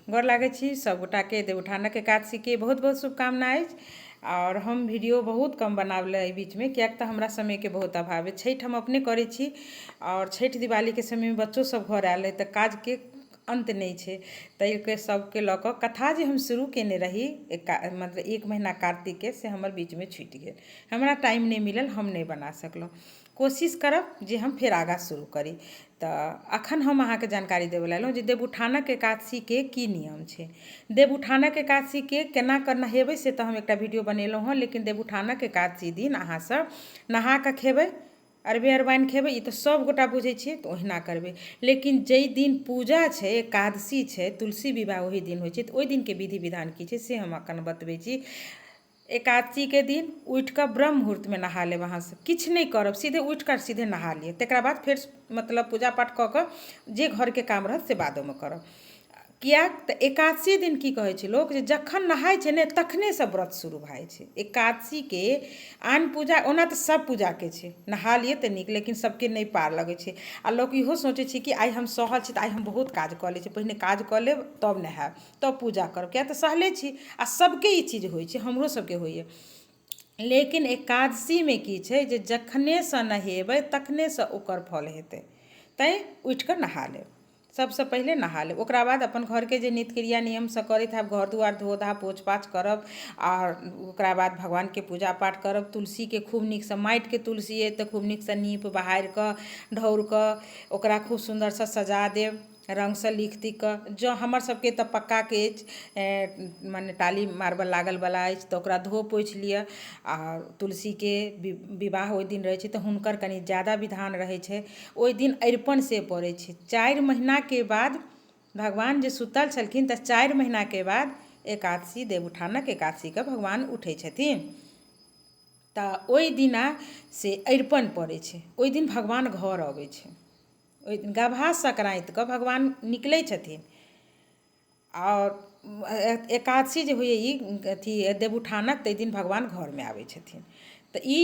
गोर लागै छी सभगोटाके। देवउठानक एकादशीके बहुत बहुत शुभकामना अछि। आओर हम वीडियो बहुत कम बनाबले एहि बीचमे, किएक तऽ हमरा समयके बहुत अभाव अछि। छठि हम अपने करै छी आओर छठि दिवालीके समयमे बच्चो सभ घर आयल अइ, तऽ काजके अन्त नहि छै। ताहिके सभके लऽ कऽ कथा जे हम शुरू कयने रही मतलब एक महीना कार्तिकके, से हमर बीचमे छुटि गेल। हमरा टाइम नहि मिलल, हम नहि बना सकलहुँ। कोशिश करब जे हम फेर आगाँ शुरू करी। तऽ एखन हम अहाँके जानकारी देबय लए एलहुँ जे देवउठानक एकादशीके की नियम छै, देवउठानक एकादशीके केना कऽ नहेबै, से तऽ हम एकटा वीडियो बनेलहुँ हँ। लेकिन देवउठानक एकादशी दिन अहाँसभ नहा कऽ खेबै, अरबे अरबाइन खेबै, ई तऽ सभगोटा बुझै छियै, तऽ ओहिना करबै। लेकिन जाहि दिन पूजा छै, एकादशी छै, तुलसी विवाह ओहि दिन होइ छै, तऽ ओहि दिनके विधि विधान की छै से हम एखन बतबै छी। एकादशीके दिन उठि कऽ ब्रह्म मुहूर्तमे नहा लेब। अहाँसभ किछु नहि करब, सीधे उठि कऽ सीधे नहा लिअ। तकरा बाद फेर मतलब पूजा पाठ कऽ कऽ जे घरके काम रहत से बादोमे करब। किएक तऽ एकादशी दिन की कहै छै लोक जे जखन नहाइ छै ने तखनेसँ व्रत शुरू भए जाइ छै एकादशीके। आन पूजा ओना तऽ सभ पूजाके छै, नहा लिअ तऽ नीक, लेकिन सभके नहि पार लगै छै। आ लोक इहो सोचै छै कि आइ हम सहल छी तऽ आइ हम बहुत काज कऽ लै छी, पहिने काज कऽ लेब तब नहायब, तब पूजा करब, किएक तऽ सहले छी। आ सभके ई चीज होइ छै, हमरो सभके होइए। लेकिन एकादशीमे की छै जे जखनेसँ नहेबै तखनेसँ ओकर फल हेतै। तैँ उठि कऽ नहा लेब, सभसँ पहिले नहा लेब। ओकरा बाद अपन घरके जे नित्य क्रिया नियमसँ करैत हैब, घर दुआरि धो धा पोछ पाछ करब आओर ओकरा बाद भगवानके पूजा पाठ करब। तुलसीके खूब नीकसँ, माटिके तुलसी अइ तऽ खूब नीकसँ नीप बहारि कऽ ढौर कऽ ओकरा खूब सुन्दरसँ सजा देब, रङ्गसँ लिख तीख कऽ। जँ हमर सभके तऽ पक्काके अछि, मने टाली मार्बल लागलवला अछि, तऽ ओकरा धो पोछि लिअ। आओर तुलसीके विवाह ओहि दिन रहै छै तऽ हुनकर कनि ज्यादा विधान रहै छै। ओहि दिन अरिपन से पड़ै छै। 4 महीनाके बाद भगवान जे सुतल छलखिन, तऽ 4 महीनाके बाद एकादशी, देवउठानक एकादशीके भगवान उठै छथिन, तऽ ओहि दिना से अरिपन पड़ै छै। ओहि दिन भगवान घर अबै छै। ओहि दिन गबहा संक्रान्तिके भगवान निकलै छथिन। आओर एकादशी जे होइए ई अथी देवउठानक, ताहि दिन भगवान घरमे आबै छथिन। तऽ ई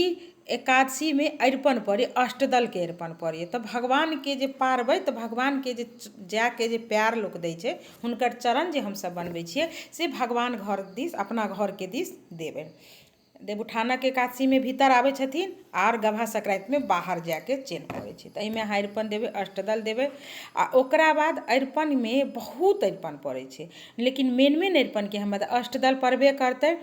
एकादशीमे अरिपन पड़ै, अष्टदलके अरिपन पड़ैए। तऽ भगवानके जे पारबै तऽ भगवानके जे जाके जे पएर लोक दै छै, हुनकर चरण जे हमसभ बनबै छियै, से भगवान घर दिस, अपना घरके दिस देबै। देवउठानक एकादशीमे भीतर आबै छथिन आर गबहा संक्रान्तिमे बाहर जाके चेन्ह पड़ै छै। तऽ एहिमे अहाँ अरिपन देबै, अष्टदल देबै। आ ओकरा बाद अरिपनमे बहुत अरिपन पड़ै छै, लेकिन मेन मेन अरिपनके हम अष्टदल पड़बे करतै,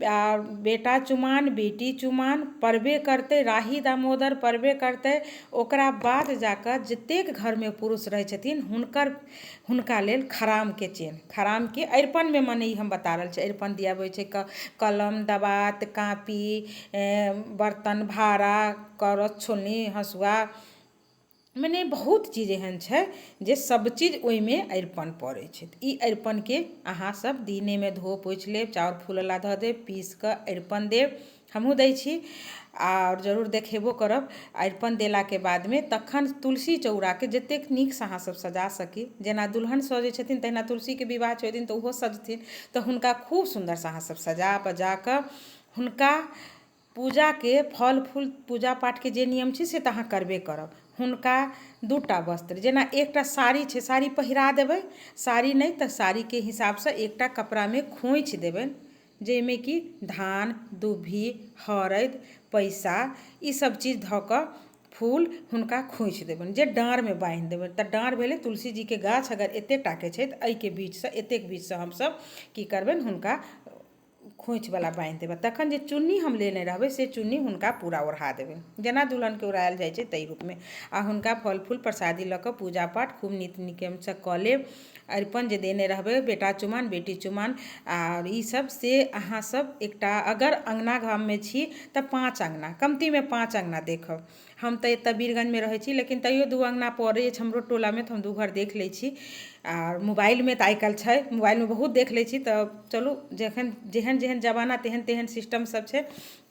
आ बेटा चुमान, बेटी चुमान पड़बे करतै, राही दामोदर पड़बे करतै। ओकरा बाद जाकऽ जतेक घरमे पुरुष रहै छथिन हुनकर, हुनका लेल खरामके चेन्ह, खरामके अरिपनमे, मने ई हम बता रहल छी, अरिपन दियाबै छै कलम, दवात, कापी, बर्तन भाड़ा, करछ, छोलनी, हँसुआ, मने बहुत चीज एहन छै जे सभचीज ओहिमे अरिपन पड़ै छै। तऽ ई अरिपनके अहाँसभ दिनेमे धो पोछि लेब, चाउर फूलय लए धऽ देब, पीस कऽ अरिपन देब। हमहूँ दै छी आओर जरूर देखेबो करब। अरिपन देलाके बादमे तखन तुलसी चौराके जतेक नीकसँ अहाँसभ सजा सकी, जेना दुल्हन सजै छथिन तहिना तुलसीके विवाह छै ओहि दिन, तऽ ओहो सजथिन, तऽ हुनका खूब सुन्दरसँ अहाँसभ सजा बजा कऽ हुनका पूजाके फल फूल, पूजा पाठके जे नियम छै से तऽ अहाँ करबे करब। हुनका 2टा वस्त्र, जेना एकटा साड़ी छै, साड़ी पहिरा देबै, साड़ी नहि तऽ साड़ीके हिसाबसँ एकटा कपड़ामे खोँइछ देबनि, जाहिमे कि धान, दुभि, हरदि, पैसा, ईसभ चीज धऽ कऽ फूल हुनका खोँइछ देबनि, जे डाँरमे बान्हि देबनि। तऽ डाँर भेलै तुलसी जीके गाछ अगर एतेक टाके छै तऽ एहिके बीचसँ, एतेक बीचसँ हमसभ की करबनि, हुनका खोँइछवला बान्हि देबै। तखन जे चुन्नी हम लेने रहबै से चुन्नी हुनका पूरा ओढ़ा देबनि, जेना दुल्हनके ओढ़ायल जाइ छै ताहि रूपमे। आ हुनका फल फूल प्रसादी लऽ कऽ पूजा पाठ खूब नीक नियमसँ कऽ लेब। अरिपन जे देने रहबै, बेटा चुमान, बेटी चुमान आर ईसभ, से अहाँसभ एकटा अगर अङ्गना घरमे छी तऽ 5 अङ्गना, कमतीमे 5 अङ्गना देखब। हम तऽ एतऽ वीरगंजमे रहै छी, लेकिन तैयो 2 अङ्गना पड़ै अछि हमरो टोलामे, तऽ हम 2 घर देख लै छी। आर मोबाइलमे तऽ आइ काल्हि छै, मोबाइलमे बहुत देख लै छी। तऽ चलू, जखन जेहन जेहन जमाना तेहन तेहन सिस्टम सब छै।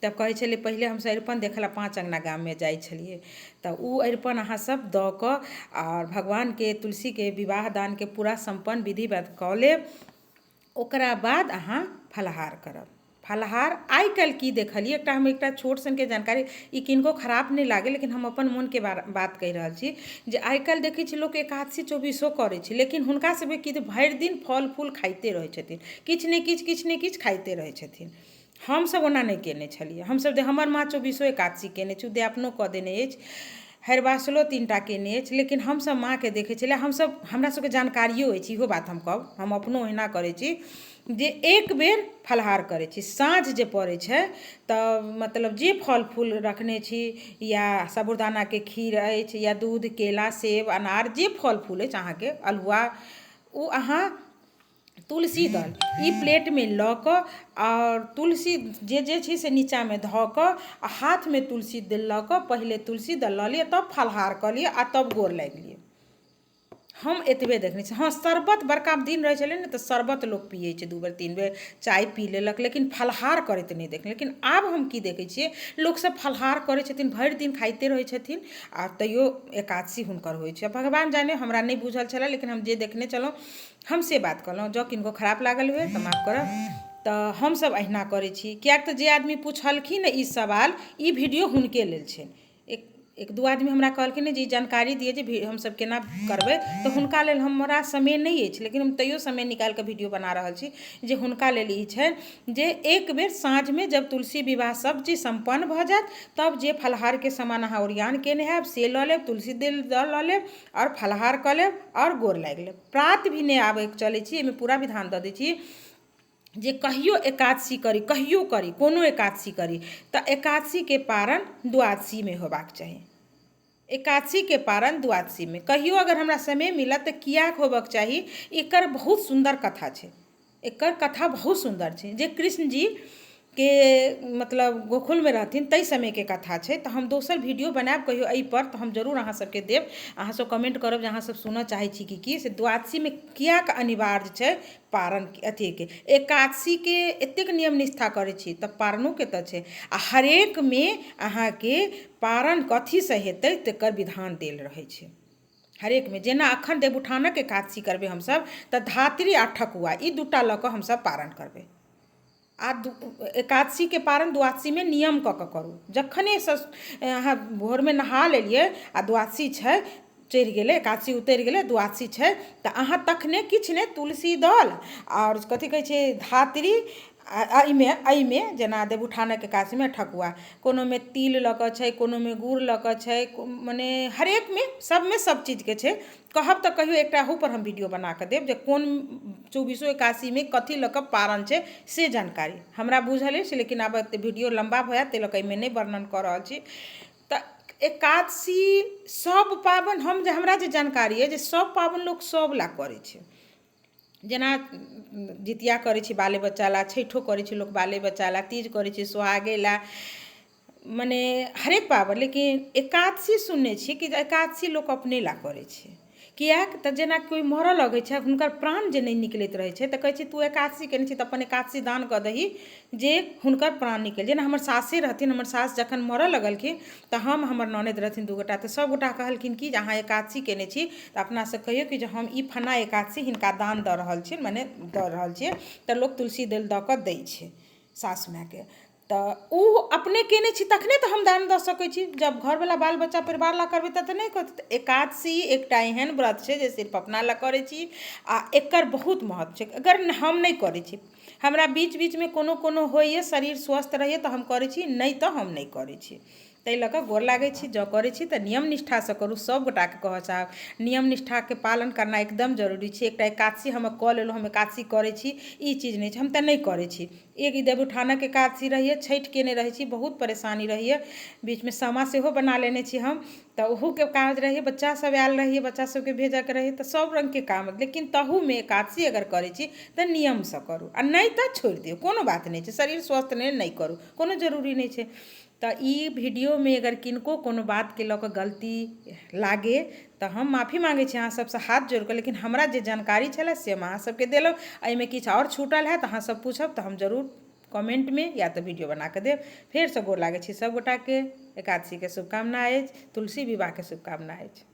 तऽ कहै छलै पहिले हमसभ अरिपन देखऽ लए 5 अङ्गना गाममे जाइ छलियै। तऽ ओ अरिपन अहाँसभ दऽ कऽ आओर भगवानके तुलसीके विवाह दानके पूरा सम्पन्न विधिवत कऽ लेब। ओकरा बाद अहाँ फलाहार करब। फलाहार आइ काल्हि की देखलियै, एकटा हम एकटा छोट सनके जानकारी, ई किनको खराब नहि लागै, लेकिन हम अपन मोनके बात कहि रहल छी जे आइ काल्हि देखै छियै लोक एकादशी चौबीसो करै छै, लेकिन हुनका सभके की भरि दिन फल फूल खाइते रहै छथिन, किछु ने किछु किछु ने किछु खाइते रहै छथिन। हमसभ ओना नहि कयने छलियै, हमसभ हमर माँ चौबीसो एकादशी कयने छै, उद्यापनो कऽ देने अछि, हरिवासलो 3 टा कयने अछि, लेकिन हमसभ माँके देखै छलियै। हमसभ, हमरा सभके जानकारियो अछि, इहो बात हम कहब, हम अपनो ओहिना करै छी जे एक बेर फलाहार करै छी। साँझ जे पड़ै छै तऽ मतलब जे फल फूल रखने छी या साबूदानाके खीर अछि या दूध, केला, सेब, अनार, जे फल फूल अछि अहाँके, अल्हुआ, ओ अहाँ तुलसी दल ई प्लेटमे लऽ कऽ आओर तुलसी जे जे छै से नीचाँमे धऽ कऽ आ हाथमे तुलसी दल लऽ कऽ पहिले तुलसी दल लऽ लिअ, तब फलाहार कऽ लिअ आ तब गोर लागि लिअ। हम एतबे देखने छी। हँ, शरबत बड़का दिन रहै छलै ने तऽ शरबत लोक पियै छै, 2 बेर 3 बेर चाय पी लेलक, लेकिन फलाहार करैत नहि देखलियै। लेकिन आब हम की देखै छियै, लोकसभ फलाहार करै छथिन, भरि दिन खाइते रहै छथिन आ तैयो एकादशी हुनकर होइ छै। भगवान जाने, हमरा नहि बुझल छलै, लेकिन हम जे देखने छलहुँ हम से बात कहलहुँ। जँ किनको खराब लागल हुए तऽ माफ करब। तऽ हमसभ अहिना करै छी, किएक तऽ जे आदमी पुछलखिन ई सवाल, ई वीडियो हुनके लेल छै। एक एक दू आदमी हमरा कहलखिन जे ई जानकारी दिअ जे हमसभ केना करबै, तऽ हुनका लेल, हमरा समय नहि अछि, लेकिन हम तैयो समय निकालि कऽ वीडियो बना रहल छी जे हुनका लेल ई छै जे एक बेर साँझमे जब तुलसी विवाह सभ चीज सम्पन्न भऽ जायत, तब जे फलाहारके सामान अहाँ ओरियान कयने हैब से लऽ लेब, तुलसी देल लऽ लेब आओर फलाहार कऽ लेब आओर गोर लागि लेब। प्रात भेने आबैके चलै छी, एहिमे पूरा विधान दऽ दै छी जे कहियो एकादशी करी, कहियो करी, कोनो एकादशी करी तऽ एकादशीके पारण द्वादशीमे होयबाक चाही। एकादशीके पारण द्वादशीमे कहियो अगर हमरा समय मिलत तऽ किएक होबक चाही, एकर बहुत सुन्दर कथा छै। एकर कथा बहुत सुन्दर छै जे कृष्ण जी के मतलब गोकुलमे रहथिन ताहि समयके कथा छै। तऽ हम दोसर वीडियो बनायब कहियो एहिपर, तऽ हम जरूर अहाँ सबके देब। अहाँ सब कमेन्ट करब जे अहाँ सब सुनऽ चाहै छी कि की से द्वादशीमे किएक अनिवार्य छै पारण अथीके। एकादशीके एतेक नियम निष्ठा करै छी तऽ पारणोके तऽ छै। आ हरेकमे अहाँके पारण कथीसँ हेतै तकर विधान देल रहै छै हरेकमे। जेना अखन देवउठानक एकादशी करबै हमसभ तऽ धात्री आ ठकुआ ई दूटा लऽ कऽ हमसभ पारण करबै। आ एकादशीके पारण द्वादशीमे नियम कऽ कऽ करू। जखने अहाँ भोरमे नहा लेलियै आ द्वादशी छै, चढ़ि गेलै एकादशी, उतरि गेलै, द्वादशी छै, तऽ अहाँ तखने किछु नहि, तुलसी दल आओर कथी कहै छै धात्री, एहिमे एहिमे जेना देवउठानक एकादशीमे ठकुआ, कोनोमे तिल लऽ कऽ छै, कोनोमे गुड़ लऽ कऽ छै, मने हरेकमे सभमे सभ चीजके छै। कहब तऽ कहियो एकटा अहूपर हम वीडियो बना कऽ देब जे कोन चौबीसो एकादशीमे कथी लऽ कऽ पारण छै, से जानकारी हमरा बुझल अछि, लेकिन आब एतेक वीडियो लम्बा भऽ जायत ताहि लऽ कऽ एहिमे नहि वर्णन कऽ रहल छी। तऽ एकादशी सभ पाबनि, हम जे हमरा जे जानकारी अछि जे सभ पाबनि लोक सभ लए करै छै। जेना जितिया करै छी बाले बच्चा लए, छठिओ करै छै लोक बाले बच्चा लए, तीज करै छै सोहागे लए, मने हरेक पाबनि। लेकिन एकादशी सुनने छी कि एकादशी लोक अपने लए करै छै। किएक तऽ जेना कोइ मरऽ लगै छै, हुनकर प्राण जे नहि निकलैत रहै छै, तऽ कहै छै तू एकादशी कयने छी तऽ अपन एकादशी दान कऽ दही जे हुनकर प्राण निकलि। जेना हमर सासे रहथिन, हमर सास जखन मरऽ लगलखिन तऽ हम, हमर ननदि रहथिन दू गोटा, तऽ सभ गोटा कहलखिन कि जे अहाँ एकादशी कयने छी तऽ अपनासँ कहियौ कि जे हम ई फलना एकादशी हिनका दान दऽ रहल छियनि, मने दऽ रहल छियै। तऽ लोक तुलसी दल दऽ कऽ दै छै सासु मायके। तऽ ओ अपने कयने छी तखने तऽ हम दान दऽ सकै छी। जब घरवला बाल बच्चा परिवार लए करबै तऽ नहि कहतै। तऽ एकादशी एकटा एहन व्रत छै जे सिर्फ अपना लए करै छी आ एकर बहुत महत्व छै। अगर हम नहि करै छी, हमरा बीच बीचमे कोनो कोनो होइए, शरीर स्वस्थ रहैए तऽ हम करै छी, नहि तऽ हम नहि करै छी। ताहि लऽ कऽ गोर लागै छी। जँ करै छी तऽ नियम निष्ठासँ करू। सभ गोटाके कहऽ चाहब, नियम निष्ठाके पालन करनाइ एकदम जरूरी छै। एकटा एकादशी हम कऽ लेलहुँ, हम एकादशी करै छी, ई चीज नहि छै। हम तऽ नहि करै छी। एक ई देवउठानक एकादशी रहैए, छठि कयने रहै छी, बहुत परेशानी रहैए। बीचमे सामा सेहो बना लेने छी हम, तऽ ओहूके काज रहैए, बच्चासभ आयल रहैए, बच्चा सभके भेजयके रहैए, तऽ सभ रङ्गके काम। लेकिन तहूमे एकादशी अगर करै छी तऽ नियमसँ करू आ नहि तऽ छोड़ि दियौ, कोनो बात नहि छै। शरीर स्वस्थ नहि, नहि करू, कोनो जरूरी नहि छै। तऽ ई वीडियोमे अगर किनको कोनो बातके लऽ कऽ गलती लागे तऽ हम माफी माँगै छी अहाँ सभसँ हाथ जोड़ि कऽ, लेकिन हमरा जे जानकारी छलै से हम अहाँ सभके देलहुँ। एहिमे किछु आओर छूटल हैत, अहाँ सभ पूछब तऽ हम जरूर कमेन्टमे या तऽ वीडियो बना कऽ देब। फेरसँ गोर लागै छी सभगोटाके। एकादशीके शुभकामना अछि, तुलसी विवाहके शुभकामना अछि।